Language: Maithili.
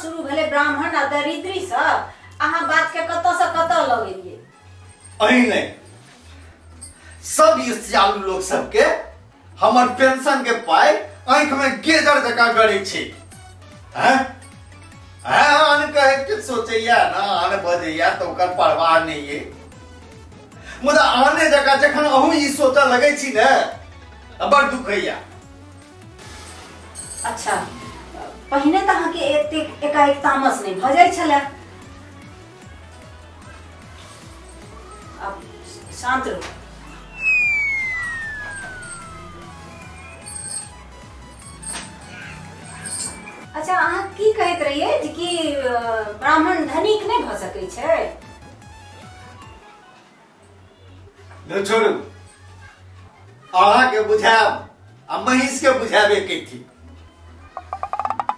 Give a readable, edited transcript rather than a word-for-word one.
शुरू भेलै ब्राह्मण आ दरिद्री सब, अहाँ बात के कतऽ से कतऽ लऽ गेलियै। अहीं नहि, सब ईर्ष्यालु लोक सबके हमर पेंशन के पाइ आँखि में गेजर जकाँ गड़ै छै। हैं हैं आन कहे के सोचैया ना, आन बजैया तऽ ओकर परवाह नहि ये, मुदा आने जकाँ जखन अहूँ ई सोचऽ लगै छी ने, तऽ बड़ दुख होइया। अच्छा, पहिने तऽ अहाँके एतेक एकाएक तामस नहि भऽ जाइ छलै। आब शान्त रहू। अच्छा, अहाँ की कहैत रहियै जे कि ब्राह्मण धनिक नहि भऽ सकै छै? नहि, छोड़ू, अहाँके बुझायब आ महींस के बुझायब एके थी।